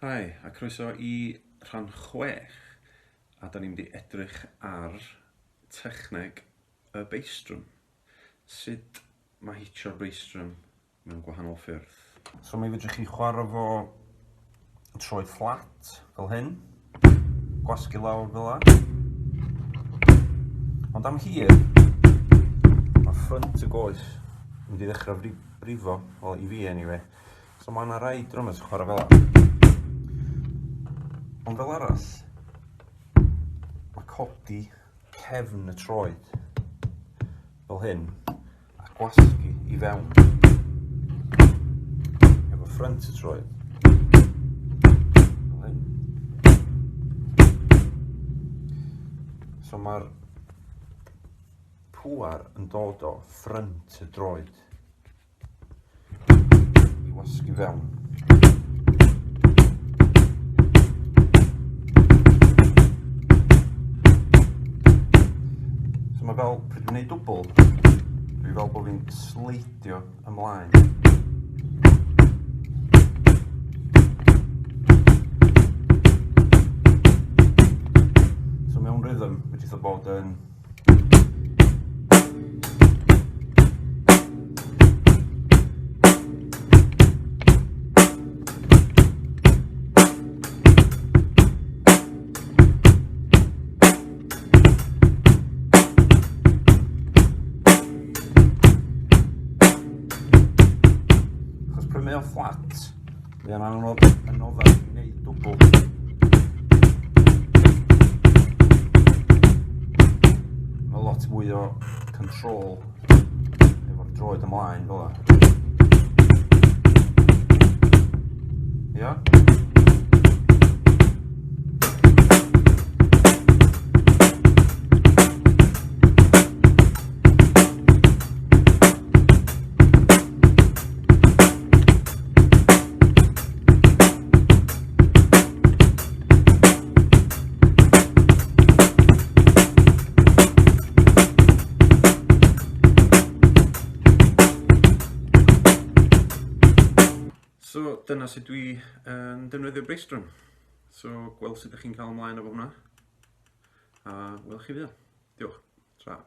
Hi, a croeso i rhan 6, a da ni'n mynd i edrych ar techneg y bass drum. Sut mae hitio'r bass drum mewn gwahanol ffyrdd. So mi fedrwch chi chwarae fo troed fflat, fel hyn, gwasgu lawr fel la. Ond am hir, mae ffrynt y goes yn mynd i ddechrau brifo, wel i fi anyway. So mae yna rai drummers yn chwarae fel la. Ond fel arall, mae codi cefn y troed fel hyn a gwasgu i fewn efo ffrynt y troed fel hyn. So mae'r pŵar yn dod o ffrynt y droed i wasgu fewn. So mae fel, pryd dwi'n gwneud dwbl, dwi fel bod fi'n sleidio ymlaen. So mewn rhythm, fedrith o bod yn Achos pryd mae o'n fflat, mae o'n anodd, anoddach i wneud dwbl. Mae lot mwy o control efo'r droed ymlaen fel 'a. Ia? So dyna sut dwi yn defnyddio bass drum. So gweld sut ydych chi'n cael ymlaen efo hwnna. A welch chi fuan. Diolch. Tra.